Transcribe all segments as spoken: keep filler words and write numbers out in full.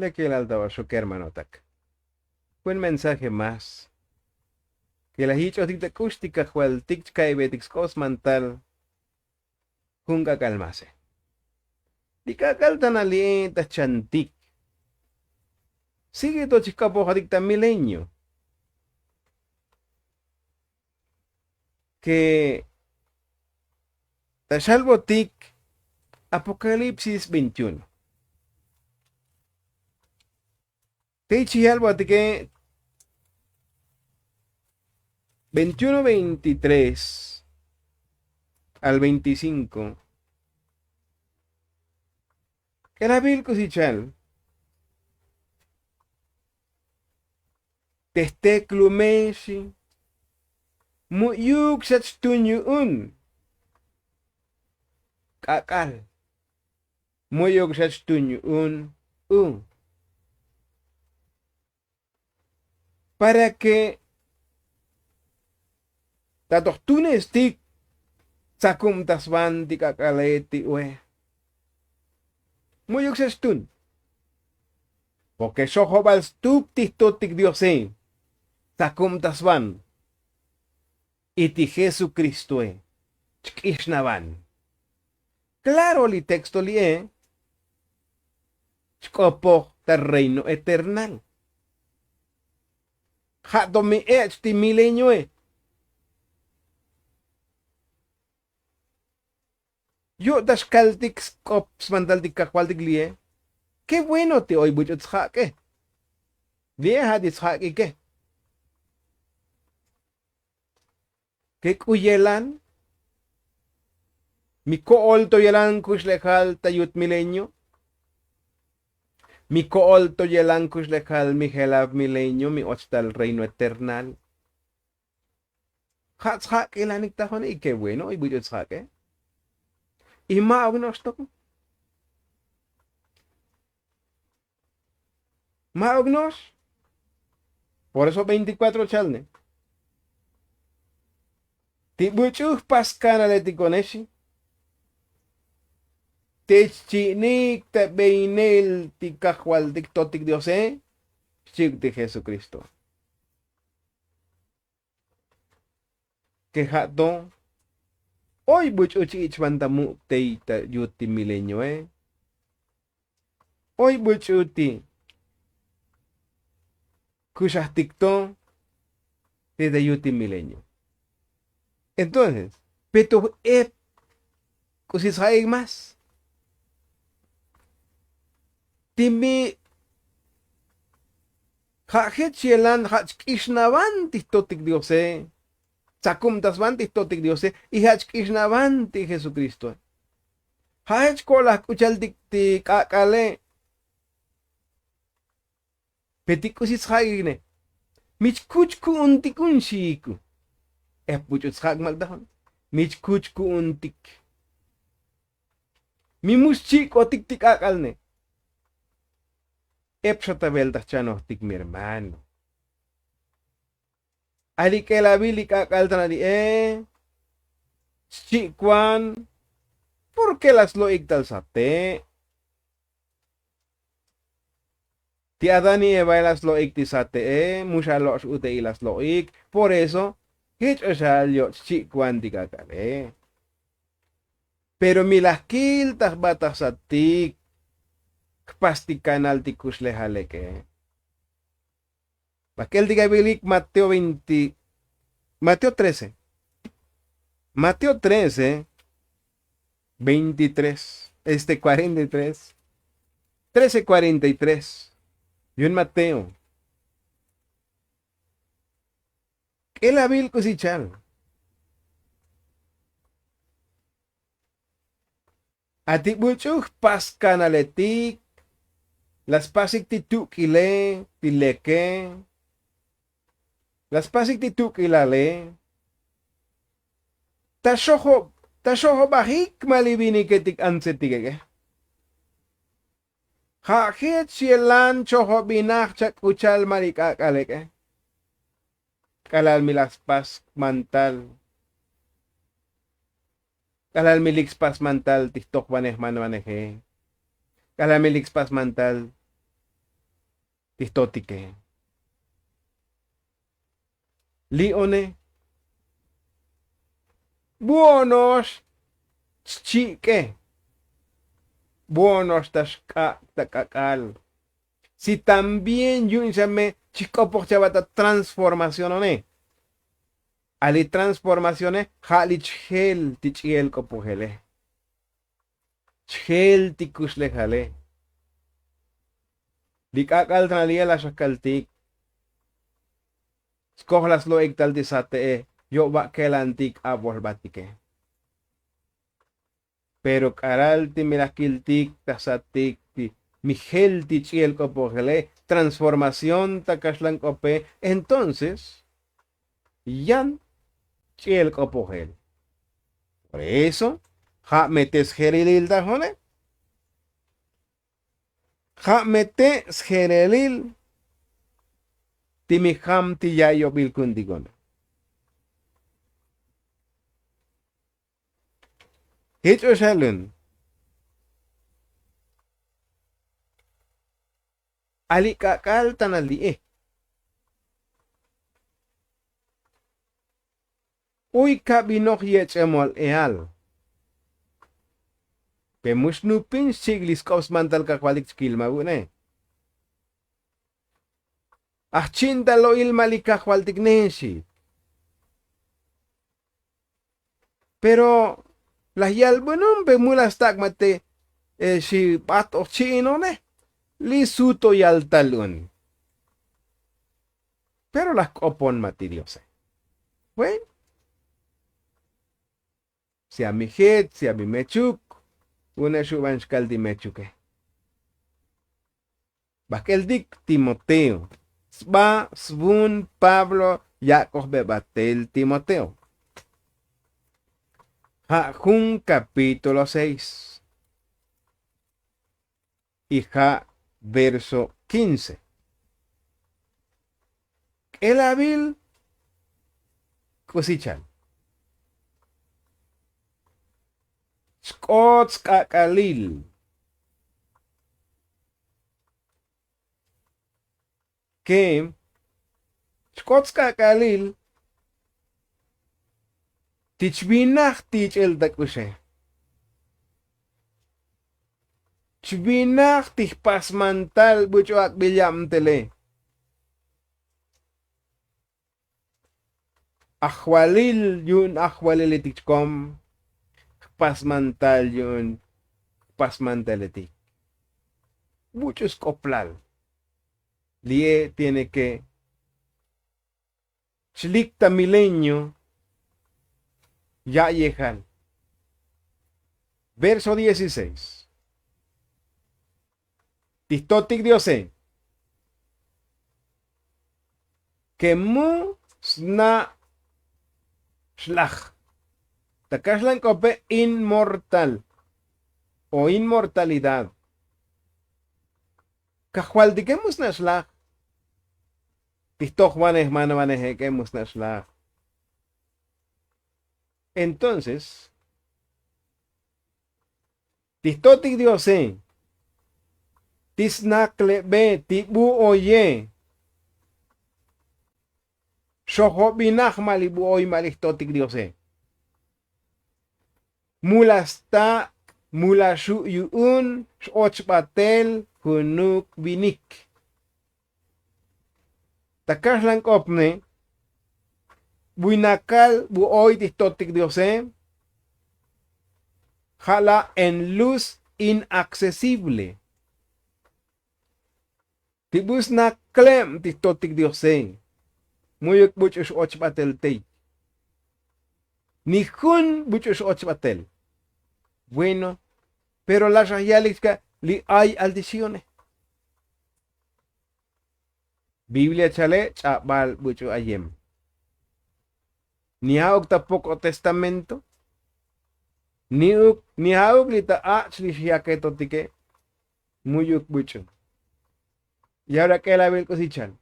Lekelal ta oxo kermanotak, jun mensaje más ke laj yich'ojtik ta k'ux ti kajvaltik chka'ibetik sk'op smantal jun k'ak'al mase. Li k'ak'al ta nali'e ta chantik sigue to chijk'opojatik ta milenio ke ta xalbotik apokalipsis veintiuno. Te chijal botike veintiuno veintitrés al veinticinko. K'elabil k'usichal te jtek lumexi mu'yuk xach tun yu'un k'ak'al mu'yuk xach tun yu'un u para ke ta toj tunestik tsakubtaj svan ti k'ak'ale ti ue. Mu'yuk xa xtun porke xojobal stuk ti jtotik diose tsakubtaj svan y ti jesukristoe chk'ixnavan. Klaro li texto li'e chk'opoj ta reino eternal. Ja' to mi ech' ti milenioe. Yu' ta xkaltik sk'op smantal ti kajvaltik li'e. Ke bueno ti oy buch'u tsjak'e. Li'e ja' ti tsjak'ike ke k'u yelan mi ko'ol to yelan kuxlejal ta yut milenio. Mi ko'ol to yelan kuxlejal mi jelav milenio mi och tal reino eternal. Ja' tsjak'elanik ta jone y ke bueno y buch'u tsjak'e. Y ma'uk no'ox tok ma'uk no'ox. Por eso veinticuatro chalne ti buch'u jpas kanaletik one xi te chchi'nik ta beinel ti kajvaltik totik diose xchi'uk ti jesukristo. Ke ja' to oy buch'u ch'ich'van ta muk' tey ta yut ti milenioe. Oy buch'u ti kuxajtik to tey ta yut ti milenio. Entonces pe to ep k'usi tsja'ik más ti mi ja' jech yelan ja' chk'ixnavan ti jtotik diose. Tsakubtaj svan ti jtotik diose y ja' chk'ixnavan ti jesukristoe. Ja' jech ko'laj k'u chaltik ti k'ak'ale. Pe ti k'usi tsja'ik ne mi chkuch ku'untik un xi'iku. Ep buch'u tsja'ik mak ta jun mi chkuch ku'untik mi mu xchi'k'otik ti k'ak'al ne. Ep xa ta veltaj chanojtik mi hermano. Ali k'elabil li k'ak'al ta nali'e xchi'k'uan porke la slo'ik tal sate'. Ti adán y eva la slo'ik ti sate'e mu xa lo'x ute'il la slo'ik. Por eso jech oxal yoch' xchi'k'uan ti k'ak'ale. Pero mi laj kil ta jbataj satik jpas ti kanal ti kuxlejal lek'e. Bajk'el ti kabilik mateo veinte, mateo trece, mateo trece veintitrés este cuarenta y tres trece cuarenta y tres. Yun mateo k'elabil k'usi chal. Ati buch'u jpas kanaletik la spasik ti tuk'ile ti leke la spasik ti tuk'ilale. Ta xojob ta xojobajik ma' li viniketik antsetik ek'e. Ja' jech yelan chojobinaj chak'u chal ma' li k'ak'al ek'e. K'alal mi laj spas mantal k'alal mi lik spas mantal ti jtojvanej manvaneje. K'alal mi lik spas mantal ti jtotike. Li'one bu'ono'ox chchi'ke. Bu'ono'ox ta xk'ak' ta k'ak'al. Si también yu'un xa me chijk'opoj chava ta transformación one. A li transformacione ja' li chjel ti ch'i'el k'opojele. Chjel ti kuxlejale. Li k'ak'al ta na li'e la xakaltik. Skoj la slo'ik tal ti sate'e. Yo'ba' kelantik abol jbatike. Pero k'aral ti mi laj kiltik ta satik ti mi jel ti ch'i'el k'opojele transformación ta kaxlan k'ope. Entonces yan ch'i'el k'opojel. Por eso ja' me te sjelelil ta jone. Ja' me te sjelelil ti mi jam ti ya'iyobil ku'untik one. Jich o xalun. Ali k'ak'al ta na li'e. Uy kabinoj yech'emol e'al. Pe mu xnupin xchi'ik li sk'op smantal kajvaltik chkilma vu'une. Ajchi'in ta lo'il ma' li kajvaltik nejexi. Pero laj yalbunun pe mu la stak' ma' te xi bat ojchi'inonej. Li suto yal tal un. Pero laj k'opon ma' ti diose. Bueno. Si a mi jech si a mi mechuk. Une xu'ban xkal ti mechuke. Bajk'eltik timoteo. Sba svun pablo yak'ojbe batel timoteo. Ja' jun kapítulo seis y ja' verso kince. K'elabil k'usichal. Chk'ot sk'ak'alil. Ke chk'ot sk'ak'alil ti chvinaj ti ich'el ta k'uxe. Chvinaj ti jpasmantal buch'u ak'bil yabtele. Ajvalil yu'un ajvalil etik chkom. Jpasmantal yu'un jpasmantaletik. Buch'u sk'oplal. Li'e tiene ke chlik ta milenio. Ya'yejal verso dieciseis. Ti jtotik diose ke mu sna' xlaj. Ta kaxlan k'ope inmortal o inmortalidad. Kajvaltike mu sna' xlaj. Ti jtojvanej manvanej ek'e mu sna' xlaj. Entonces ti jtotik diose ti snaklebe ti bu oye. Xojobinaj ma' li bu oy ma' li jtotik diose. Mu la stak' mu la xu' yu'un x'och batel junuk vinik. Ta kaxlan k'op ne bu inakal bu oy ti jtotik diose. Ja' la' en luz inaccesible. Ti bu sna kleb ti jtotik diose. Mu'yuk buch'u x'och batel tey. Ni jun buch'u x'och batel. Bueno. Pero la xaj yalik chka' li ay al ti xione. Biblia chale ch'abal buch'u ayem. Ni ja'uk ta pok'o testamento. Ni ja'uk li ta ach' li xyaketotike. Mu'yuk buch'u. Ya'ora k'elabil k'usi chal.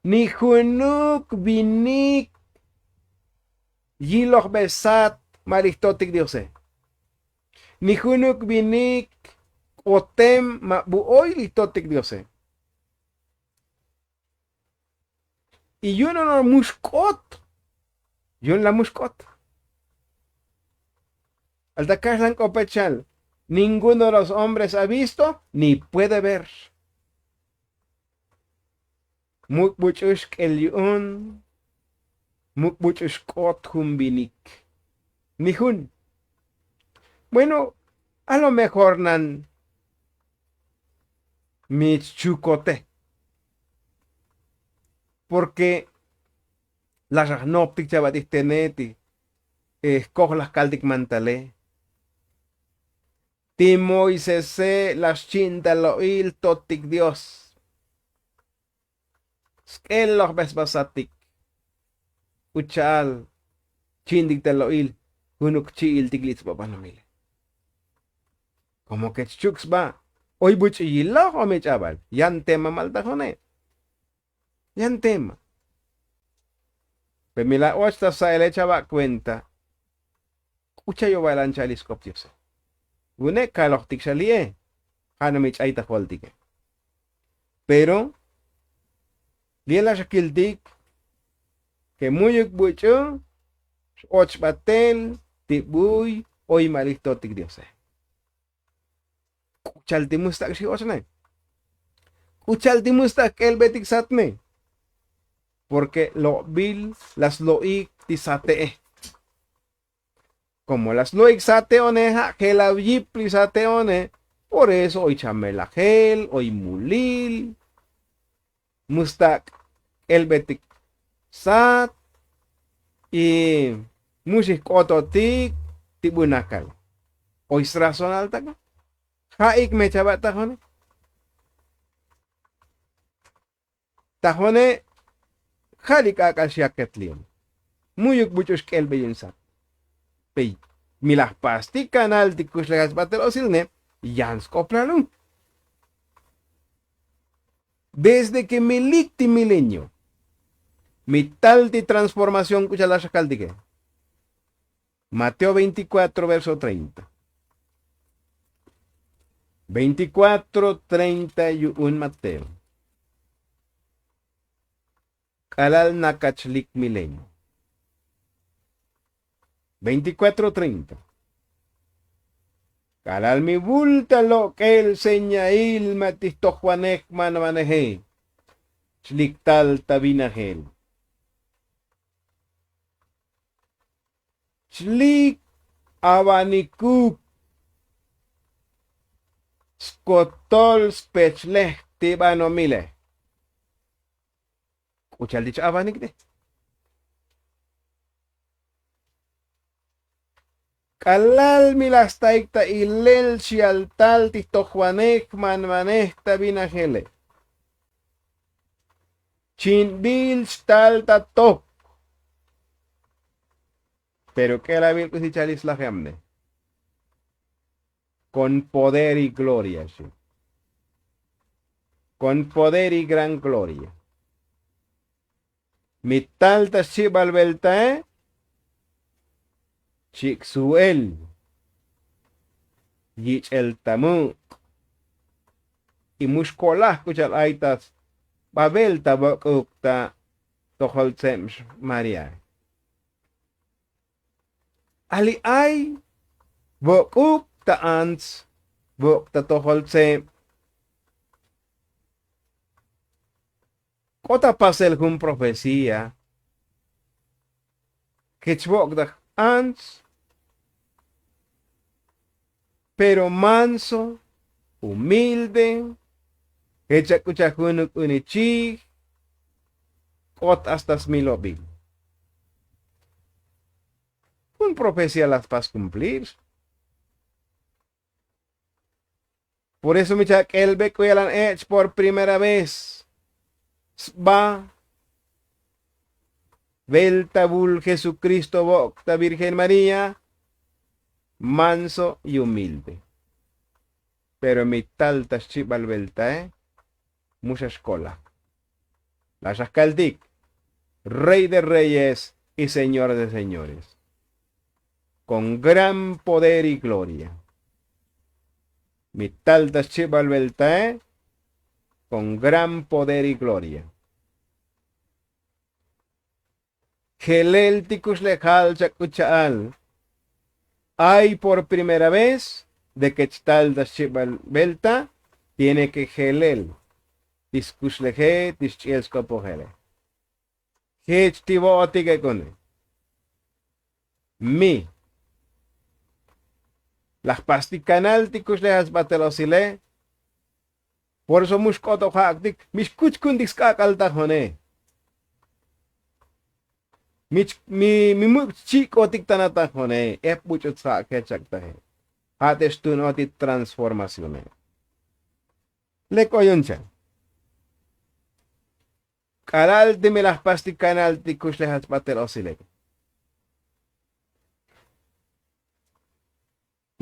Ni junuk vinik yilojbesat ma' li jtotik diose. Ni junuk vinik k'otem ma' bu oy li jtotik diose. Y yu'un onol mux k'ot. Yu'un la mux k'ot. Al ta kaxlan k'opet chal, ninguno de los hombres ha visto ni puede ver. Muk' buch'u xk'el yu'un. Muk' buch'u xk'ot jun vinik. Ni jun. Bueno, a lo mejor nan mi chukote. Porque la xa jnoptik chava' ti jtene ti jkoj laj kaltik mantale. Ti moisese la xchi'in ta lo'il jtotik dios. Sk'el loj be sba satik. K'u cha'al chi'intik ta lo'il junuk chi'iltik li' tsba banomile. Komo ke chchuk sba oy buch'iyiloj o mi ch'abal yan tema maltajone. Yan tema. Pe mi la och ta sa'ele chava' kuenta. K'u cha' yovalan cha'al isk'op diose. Vune' kalojtik xa li'e. Ja' no mi ch'ay ta joltike. Pero li'e la xa kiltik ke muyuk buch'u x-och batel ti buy oy ma'lij totik diose. K'u cha'al ti mustak' xi ochne. K'u cha'al ti mustak' k'elbetik satne. Porke lo'bil la slo'ik ti sate'e. Komo la slo'ik sate'one ja' jelav yip li sate'one. Por eso oy chamelajel oy mulil. Mustak' k'elbetik sat y muxij k'ototik ti bunakal. Oy srazonal taka. Ja'ik me chava' tajone. Tajone ja' li k'ak'al xyaket li'on. Muyuk buch'u xk'elbe yu'un sat. Pey mi laj pastik kanal ti kuxlejal sbatel osil ne yan sk'oplal un. Desde ke mi lik ti milenio mi tal ti transformación k'u cha'al la xa kaltike. Mateo veinticuatro verso treinta. Veinticuatro treinta yu'un mateo. K'alal nakach lik milenio. Veinticuatro treinta. K'alal mi vulta lok'el señail ma' ti jtojvanej jmanvaneje. Chlik tal ta vinajel. Chlik avanikuk skotol spechlej ti banomile. K'u cha'al ti ch-avanik ti. K'alal mi laj staik ta ilel xyal tal ti jtojvanej jmanvanej ta vinajele. Chinbil xtal ta tok. Pero k'elavil k'usi cha'al islajemne. Kon poder y gloria xi. Kon poder y gran gloria. Mi tal ta xchibal veltae. Chik' su'el. Yich'el ta muk'. Y mu xkolaj k'u cha'al ay ta sba velta vok'uk ta tojol tseb maría. Ali ay vok'uk ta ants vok' ta tojol tseb. K'ot ta pasel jun profecía. Kech vok' ta ants. Pero manso, humilde. Jech ak'u cha junuk uni chij. K'ot hasta smilobil. Jun profecía la spas kumplir. Por eso mi chak'el be k'u yalan ech' por primera vez sba velta vul jesukristo vok' ta virgen maría. Manso y humilde. Pero mi tal ta xchibal veltae. Mu xa xkolaj. La xa kaltik rey de reyes y señor de señores. Kon gran poder y gloria. Mi tal ta xchibal veltae. Kon gran poder y gloria. Jelel ti kuxlejal chak'ucha'al. Ay por primera vez de ke chtal ta xchibal velta tiene ke jelel ti skuxleje ti xch'iel sk'opojele. Jech ti vo'otik ek'une. Mi laj pastik kanal ti kuxlejal sbatel osile. Por eso mux k'oto ja'aktik mix kuchkuntik sk'ak'al ta jone. Mi muk' chik'otik tana ta jone ep buch'ut ja' kechaktaje. Ja' te xtun oti transformacione. Lek oyon chan k'alal ti mi laj pastik kanal ti kuxlejal sbatel osilek.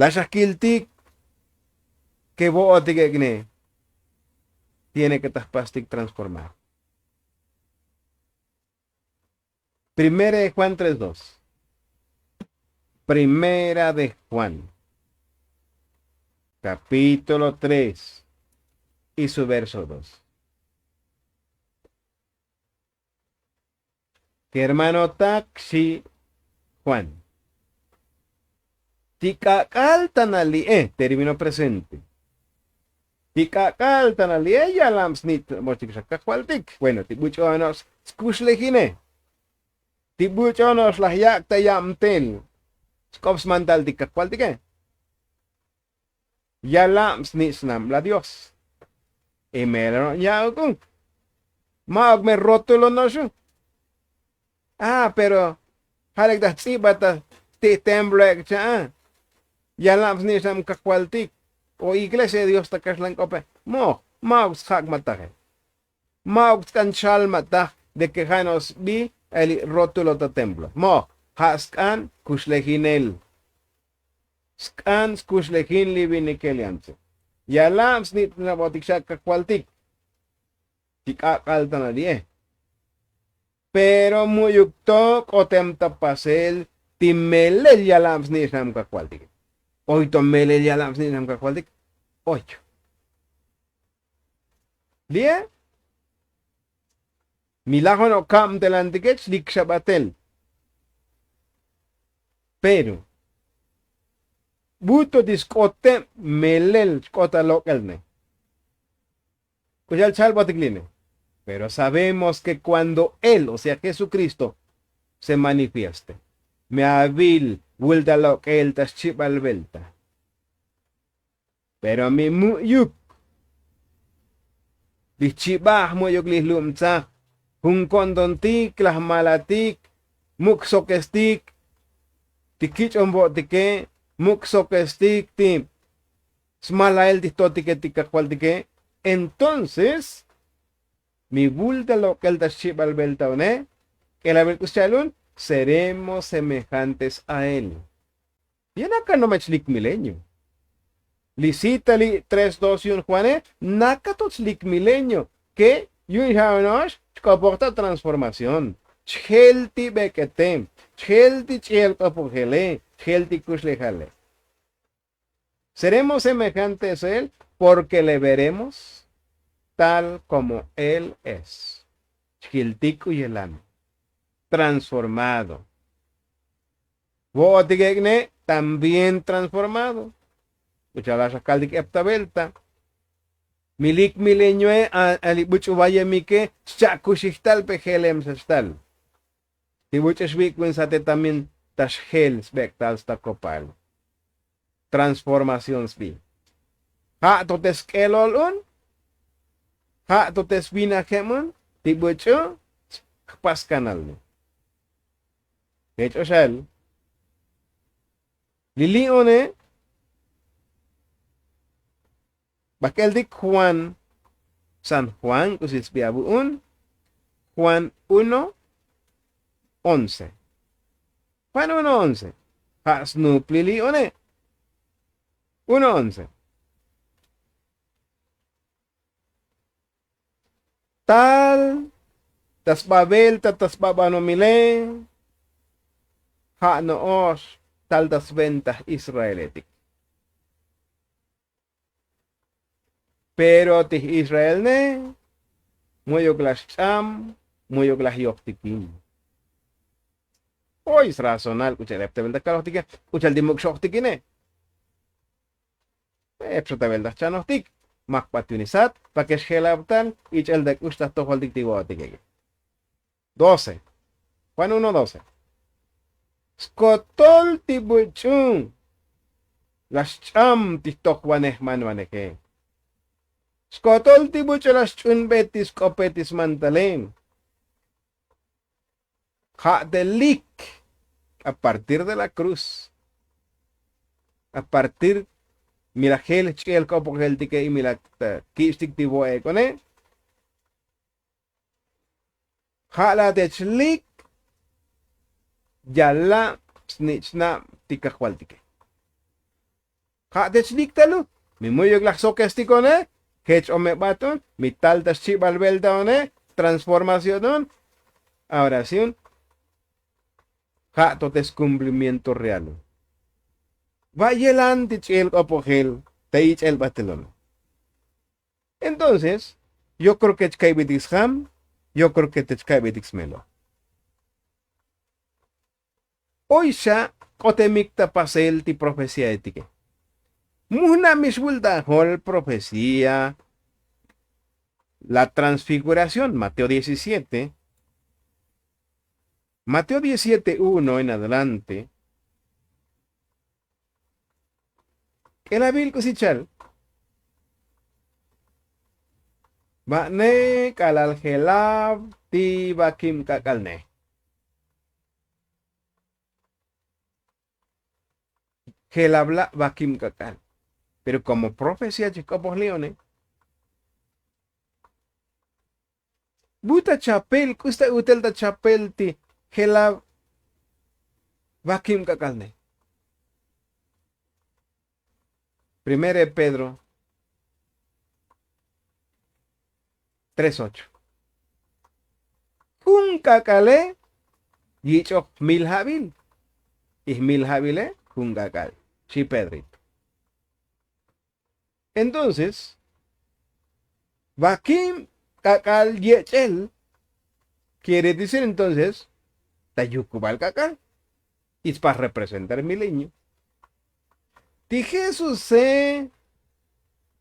Laj xajkiltik ke vo'otik ek'ne tiene ke taj pastik transformar. Primera de juan tres dos. Primera de juan, kapítulo tres y su verso dos. Kermanotak xi juan, ti k'ak'al tana li'e termino presente. Ti k'ak'al tana li'e yalab snit' boxtik xa kajvaltik bueno ti buch'ono'ox skuxlejine. Ti buch'ono'ox laj yak' ta yabtel sk'op smantal ti kajvaltike. Yalab sni' snambla dios. Y melo no' ya'uk u. Ma'uk me rotulo no'oxu. A pero ja' lek ta jtz'ibat ta ti' templo ek' cha'a. Yalab sni' snambla kajvaltik o iglesia de dios ta kaxlank'ope. Moj ma'uk sjak' mataje. Ma'uk tsk'an chal mataj de ke ja' no' sbi. Eli rotulo ta templo moj ja' sk'an kuxlejinel. Sk'an skuxlejin li vinikel yantze. Yalab snit' nabotik xa' kajvaltik. Ti k'ak'al tana li'e. Pero mu'yuk to k'otem ta pasel ti melel yalab sni' xnam kajvaltike. Oy to melel yalab sni' xnam kajvaltik. Oy. Li'e mi lajon okabtelantike chlik xa batel. Pero buto ti sk'oteb melel chk'ot ta lok'elne. K'uxal chal botik line. Pero sabemos ke kuando el o sea jesukristo se manifieste me avil vulta lok'el ta xchibal velta. Pero mi mu'yuk li jchibaj mu'yuk li jlubtzaj jun ko'ntontik laj malatik muk' sokestik ti kich'on bo'tike muk' sokestik ti smalail ti jtotike ti kajvaltike. Entonces mi vulta lok'el ta xchibal velta une k'elabil k'us cha'al un seremos semejantes a él. Yan akan no me chlik milenio. Li cita li tres dos yu'un juane naka to chlik milenio ke yu'un xa' no'ox chk'opoj ta transformación. Chjel ti bek'ete chjel ti ch'ijel k'opojele chjel ti kuxlejale. Seremos semejantes a él porke le veremos tal komo él es. Chjiltik k'u yelan transformado. Vo'otik ek'ne también transformado. K'ucha'al xa kaltik epta velta. Mi lik milenioe a li buch'u vayemike xcha'kuxij tal pe jelem xa xtal. Ti buch'u xvik'unsate también ta xjel sbek'tal sta kopal. Transformación sbi ja' to te sk'elol un ja' to te svinajeb un ti buch'u jpas kanal. Jech o xal li li'one bak'eltik juan san juan k'usi sbi avu'un juan uno once. Juan uno once ja' snup li li'one. Uno once. Tal ta sba velta ta sba banomile ja' no'ox tal ta sventa israeletik. Pero ti israelne mu'yuk laj xch'am mu'yuk laj yojtikin. Oy srazonal k'u cha'al ep ta bel ta kalojtike, k'u cha'al ti muk' xo'jtikine. Ep xa ta bel ta jchanojtik. Mak b'at yu'un isat pake xjelabtal ich'el ta k'ux ta jtojoltik ti vo'otike. Doce. Juan uno doce. Skotol ti buch'u la xch'am ti jtojvanej jmanvaneje. Skotol ti buch'u la xch'unbe ti sk'ope ti smantale. Ja' te lik a partir de la kruz, a partir mi la jel jch'i'el k'opojeltike y mi la kich'tik ti vo'ek'one. Ja' la te chlik yalab snich'nab ti kajvaltike. Ja' te chlik talu mi mu'yuk laj sokestikone. Jech omebat un mi tal ta xchibal veltaone. Transformación un. Ahora si un ja' to te skumplimiento real un. Va' yelan ti ch'i'el k'opojel ta ich'el batelone. Entonces yo kreo ke chka'ib'itik sjam. Yo kreo ke te chka'ib'itik smelo. Oy xa k'otemik ta pasel ti profecíaetike. Mujnab mi xvul ta jol profecía la transfiguración mateo diecisiete. Mateo diecisiete uno en adelante. K'elabil k'usi chal. Ba'ne k'alal jelab ti vakib k'ak'alne. Jelab la' vakib k'ak'al. Pero komo profecía chij k'opoj li'one. Bu ta chapel k'usi ta utel ta chapel ti jelab vakib k'ak'alne. Primero de pedro tres ocho. Jun k'ak'ale yich'oj jmil jabil. Y jmil jabile jun k'ak'al. Xi pedrito. Entonces vakib k'ak'al yech'el. Kiere decir entonces ta yukubal k'ak'al. Y tspa representar milenio. Ti jesuse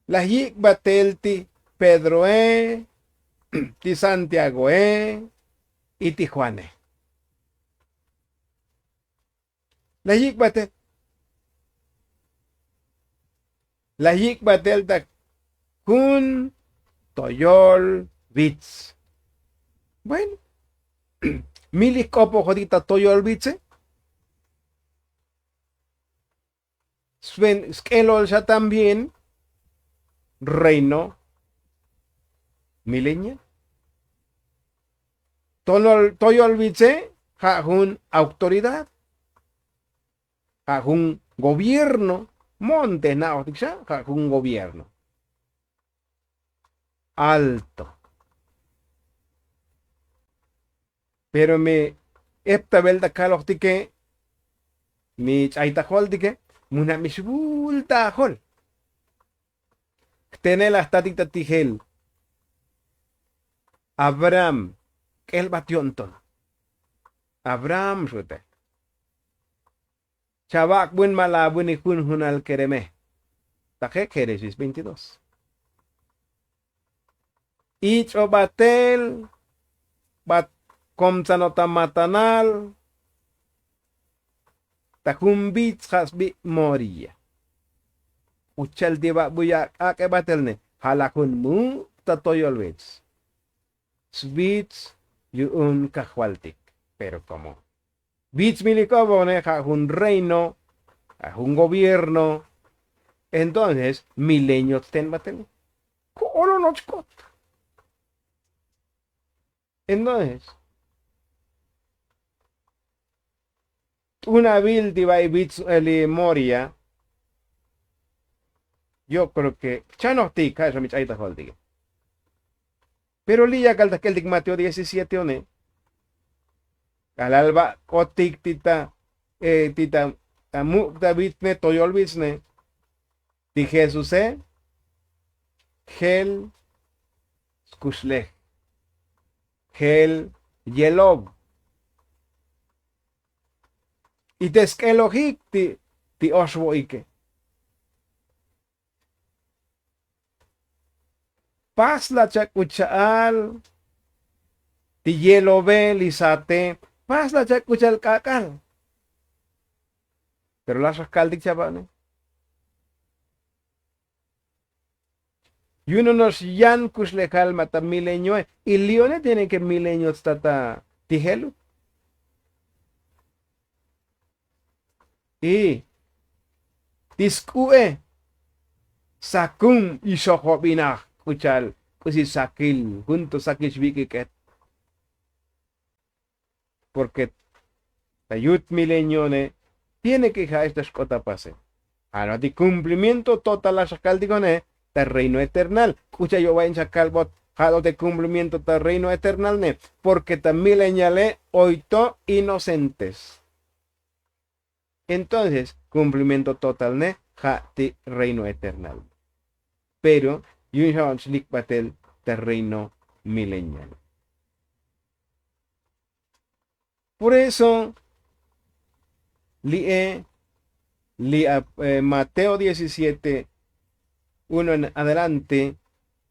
laj yik' batel ti pedroe, ti santiagoe, y ti juane. Laj yik' batel laj yik' batel ta jun toyol vits. Bueno, mi lij k'opojotik ta toyol vitse. Sk'elol xa también reino milenia. Toyol vitse ja' jun autoridad, ja' jun gobierno. Mo'on te jna'ojtik xa ja' jun gobierno alto. Pero mi eptavel ta kalojtike, mi ch'aytajoltike, mujnab mi xvul ta ajol. Jtenel ajtatik ta tijel. Abraham k'el bat yo'nton. Abraham xute. Chavak' vun ma' la vunik jun junal kereme. Taje génesis veintidós. Ich'o batel bat komtzanot ta matanal ta jun vits ja' sbi' moria. K'u cha'al ti va' buy ak'e batel ne ja' laj jun muk' ta toyol vits. Svits yu'un kajvaltik. Pero komo vits mi lij k'obone ja' jun reino, ja' jun gobierno. Entonces milenio tten batel. Ko'olonoch kot. Entonces t'unavil ti va'i vits eli moria. Yo kreo ke chanojtik ja' xa mi ch'aytajoltike. Pero li' yakal ta jk'eltik mateo diecisiete one. K'alal va' k'otik ti ta ti ta muk' ta vitsne toyol vitsne. Ti jesuse jel skuxlej, jel yelob. Y te sk'elojik ti oxvo'ike. Pas la chak' ucha'al ti yelovel y sate. Pas la chak' ucha'al k'ak'al. Pero la xajkaltik chava'ne. Yuno no'ox yan kuxlejal ma' ta milenioe. Y li'one tiene ke milenio sta ta ti jelu. Y ti sk'u'e sakun y xojobinaj k'u cha'al k'usi sakil jun to sakil xvik'ik'et. Porke ta yut milenione tiene ke ja'ex ta xk'ot ta pase. Ja'lo ti kumplimiento total la xakaltikone ta reino eternal. K'u cha' yo'vain chakalbot ja'lo te kumplimiento ta reino eternal ne. Porke ta mileniale oy to inocentes. Entonces kumplimiento total ne ja' ti reino eternal. Pero yu'un xa och lik batel ta reino milenial. Por eso li'e li' mateo diecisiete uno en adelante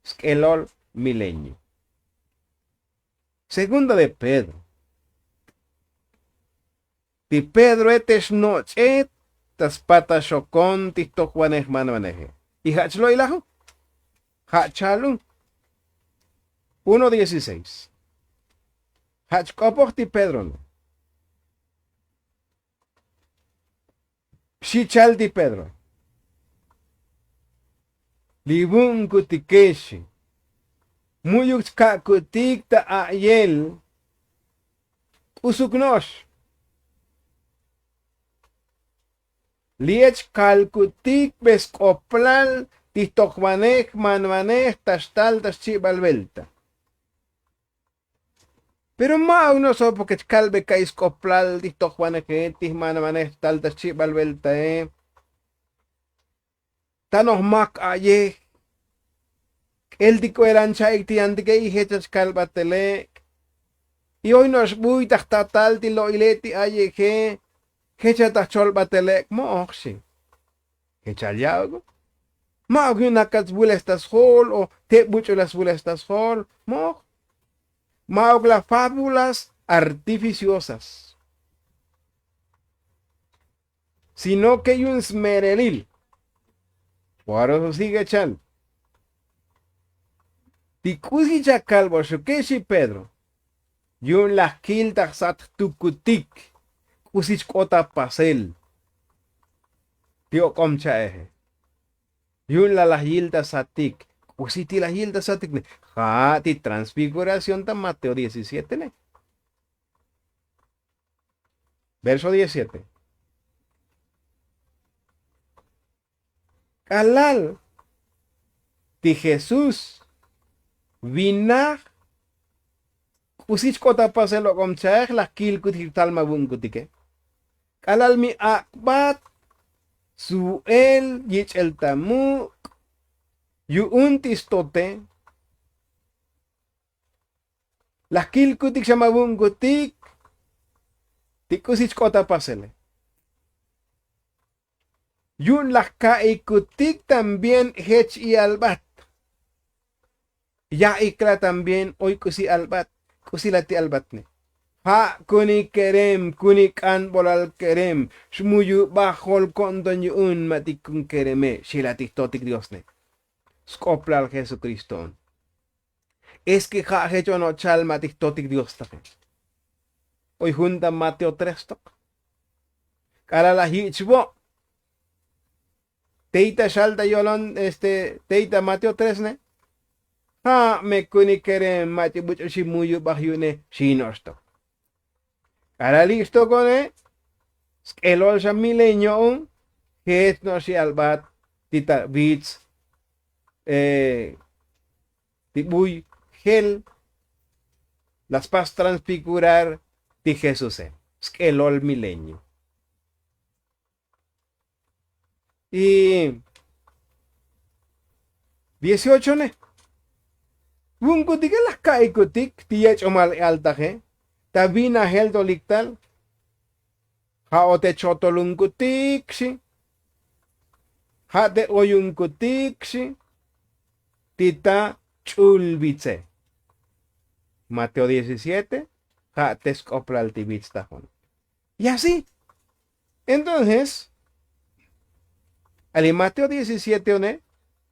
sk'elol milenio. Segunda de pedro. Ti pedroe te xnoch'e ta spataxokon ti jtojvanej manvaneje. Y ja' chlo'ilaju ja' chalun. Uno dieciseis. Ja' chk'opoj ti pedrone. Xi chal ti pedro. Li vu'unkutike xi mu'yuk chka'kutik ta a'yel. K'usuk no'ox li'e chkalkutik be sk'oplal ti jtojvanej jmanvanej ta xtal ta xchibal velta. Pero ma'uk no'ox so porke chkalbe ka'i sk'oplal ti jtojvaneje ti jmanvanej xtal ta xchibal veltae. Ta nojmak a'yej k'el ti k'o'elan cha'ik ti antike y jech ach kalbatele'. Y oy no'ox buy ta jtatal ti lo'ile' ti a'yeje. Jech ata jcholbatele' mo'oj xi. Jech al ya'uk. Ma'uk yu'un akats vules ta sjol o te buch'ul as vules ta sjol mo'oj. Ma'uk la fábulas artificiosas. Sino ke yu'un smerelil. Puaroso sige chan ti k'usi chakalboxuke xi pedro. Yu'un laj kil ta jsat jtukutik k'usi chk'ot ta pasel ti ok'om cha'eje. Yu'un la laj yil ta satik. K'usi ti laj yil ta satik ne ja' ti transfiguración ta mateo diecisiete ne. Verso diecisiete. K'alal ti jesús vinaj k'usi chk'ot ta pasel ok'om cha'ej laj kilkutik tal ma' vu'unkutike. K'alal mi ak'bat svu'el yich'el ta muk' yu'un ti stote. Laj kilkutik xa ma' vu'unkutik ti k'usi chk'ot ta pasele. Yu'un laj ka'ikutik también jech i albat. Ya'ikla también oy k'usi albat. K'usi la ti albatne ja' kuni kerem kuni k'anbolal kerem xmuyubaj jol ko'nton yu'un ma' ti kun kereme xi la ti jtotik diosne. Sk'oplal jesukristoon. Es ke ja' jech ono'ochal ma' ti jtotik dios taje. Oy jun ta mateo tres tok. K'alal laj yich'vo' tey ta xal ta yolon este tey ta mateo tres ne. Ja' me kunik kere mach'i buch'u xi muyubaj yu'une xi no'ox tok. K'alal ixtokone sk'elol xa milenio'un jech no'ox xi albat ti ta vits ti buy jel la spas transfigurar ti jesuse. Sk'elol milenio y dieciochone. Vu'unkutike laj ka'ikutik ti yech'omal altaje ta vinajel to liktal. Ja' o te chotolunkutik xi. Ja' te oyunkutik xi. Ti ta ch'ul vitse. Mateo diecisiete. Ja' te sk'oplal ti vits ta jun. Y así. Entonces ali mateo diecisiete one,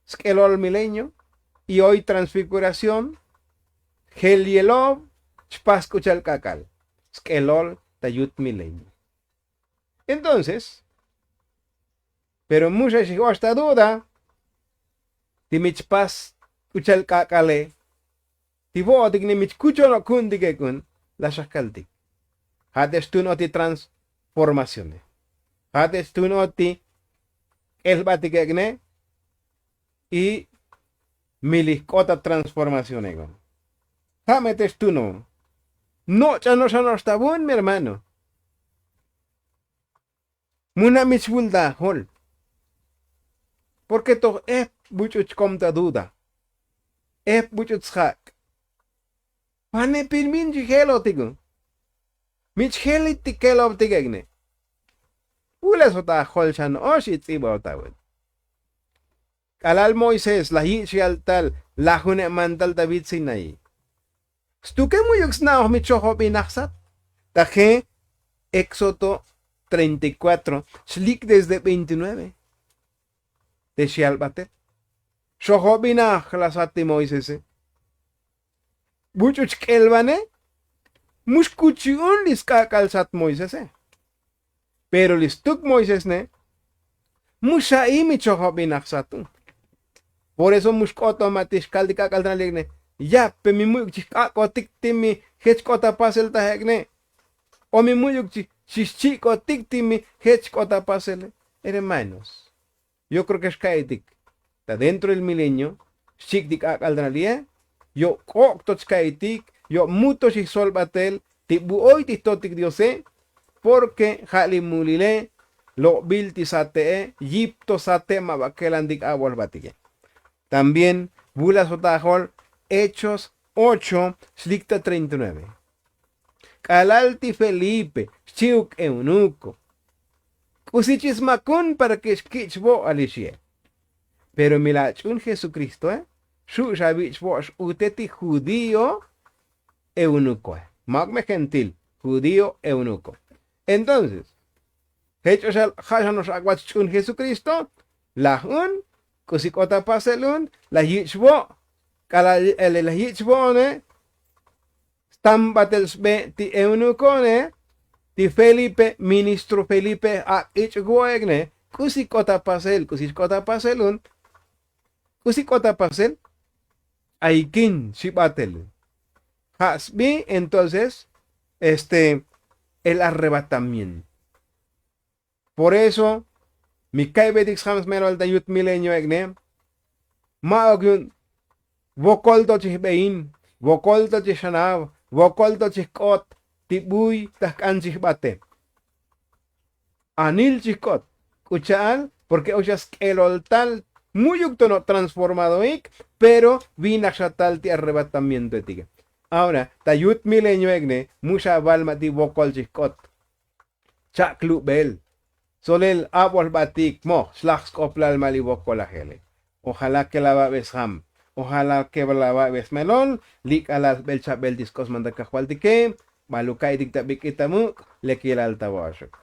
sk'elol milenio, y oy transfiguración. Jel yelob chpas k'u cha'al k'ak'al sk'elol ta yut milenio. Entonces pero mu xa xij ox ta duda ti mi chpas k'u cha'al k'ak'ale. Ti vo'otik ne mi chkuchon o' ku'untik ek' un. La xa kaltik ja' te xtun o' ti transformacione. Ja' te xtun o' ti k'elbatik ek' ne. Y mi lij k'ot ta transformacione. Ja' me te xtun o'. Noch'an o' xa no'ox ta vun mi hermano. Muna' mi chvul ta ajol. Porke toj ep buch'u chkom ta duda. Ep buch'u tsjak'. Pane pin min chi jelotik u. Mi chjelit ti kelobtik ek' ne. Vule' sota ajol xa no'ox y ts'iba ota vun. K'alal moisés laj yich' yaltal lajune' mantal ta vit sinaí. Stuke mu'yuk sna'oj mi chojobinaj sat. Taje éxodo treinta y cuatro xlik desde veintinueve. Te xyalbatel xojobinaj la sat ti moisese. Buch'u chk'elvane. Mu xkuchi'un li sk'ak'al sat moisese. Pero li stuk moisés ne mu xa'i mi chojobinaj satun. Por eso mu xk'oto ma' ti xkal ti k'ak'al ta nalik ne. Yape mi mu'yuk chij k'ak'otik ti mi jech k'ot apasel ta jek'ne. O mi mu'yuk chij xchik'otik ti mi jech k'ot apasele. Hermanos, yo kreo ke xka'itik ta dentro del milenio xchik'tik k'ak'al ta nalik e. Yo k'ok' to chka'itik yo mu to xij sol batel ti bu oy ti jtotik diose. Porke ja' li mulile lo'bil ti sate'e yip to sate' ma ba kelantik abol batike. También vula sota ajol hechos ocho xlik ta treinta y nueve. K'alal ti felipe xchi'uk eunuko k'usi chi smakun para ke xkich' vo' ali xie. Pero mi la ach'un jesukristoe xu' xa vich' vo' x'ute ti judío eunukoe. Ma'uk me gentil judío eunuko. Entonces jech o xa ja' xa no'ox ak'vat xch'un jesukristo. Laj un k'usi k'ot apasel un laj yich' vo'. K'alal laj yich' vo'one stan batel sbe ti eunuko'one. Ti felipe ministro felipe ak' ich'uk vo'ek'ne k'usi k'ot apasel k'usi xk'ot apasel un. K'usi k'ot apasel. Aykin xi batel. Ja' sbi entonces este el arrebatamiento. Por eso mi ka'ybetik sjam smelol ta yut milenio ek'ne. Ma'uk yu'un vokol to chij bein, vokol to chij xanav, vokol to chij k'ot ti buy ta jk'an chij bate. Anil chij k'ot k'u cha'al porke o xa sk'elol tal. Mu'yuk to no' transformadoik pero vinaj xa tal ti arrebatamientoetike. Ahora ta yut milenio ek'ne mu xa aval ma' ti vokol chij k'ot. Chak' lubel solel abol batik moj xlaj sk'oplal ma' li vokolajele. Ojala ke la vabe sjam. Ojala ke la vabe smelol li k'alal jbel chabel ti sk'osman ta kajvaltike. Baluk ka'itik ta bik'it ta muk' lekilal ta vo'oxuk.